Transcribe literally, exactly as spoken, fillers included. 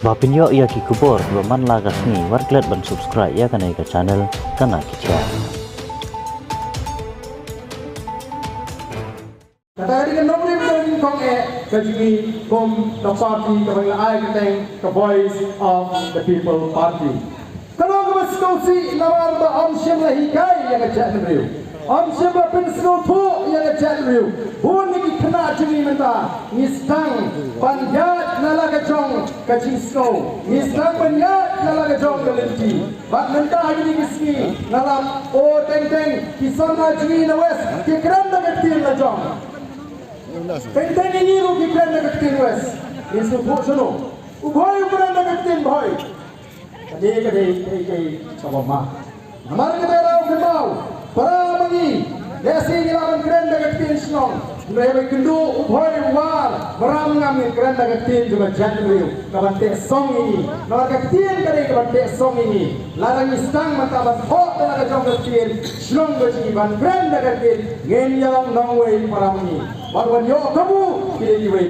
Ba pynïoh ïa ki khubor kiba man la ka sngi, wat klet ban subscribe ïa kane ka channel Kana Ki Jaiñ. Kata ka dei ka nongrim ka nyngkong eh ka jong ngi kum ka party kaba ngi la ai kyrteng ka Voice of the People Party. Ka long kaba sngewsih namar ba ym shym la hikai ïa ka jaitbynriew. Ym shym la pynsngewthuh ïa ka jaitbynriew. Bun na ki khynnah jong ngi mynta ngi sdang ban ïaid na la ka jong ka jingsngew. Ngi sdang ban ïaid na la ka jong ka lynti. Bad mynta ha kine ki sngi nga lap, o teng teng ki samla jong ngi na West ki kren da ka ktien la jong. Teng teng ïa ngi ruh ki kren da ka ktien West. Ngin sngewthuh shano. U Bhoi u kren da ka ktien Bhoi. Ka dei, ka dei, ka dei, ka dei kaba ma. Namar kata ruh kynmaw, para ma ngi, lehse ngi lah ban kren da ka ktien shnong. Hynrei haba ïakynduh u Bhoi u War, Maram ngam, ngin kren da ka ktien jong ka jaitbynriew, kaban teh song ïa ngi. Namar ka ktien ka dei kaban teh song ïa ngi. Lada ngi sdang mynta ban thoh da la ka jong ka ktien shnong ka jong ngi, ban kren da ka ktien, ngin ïalong nongwei para ma ngi. Bad wan ïoh kabu, ki dei kiwei.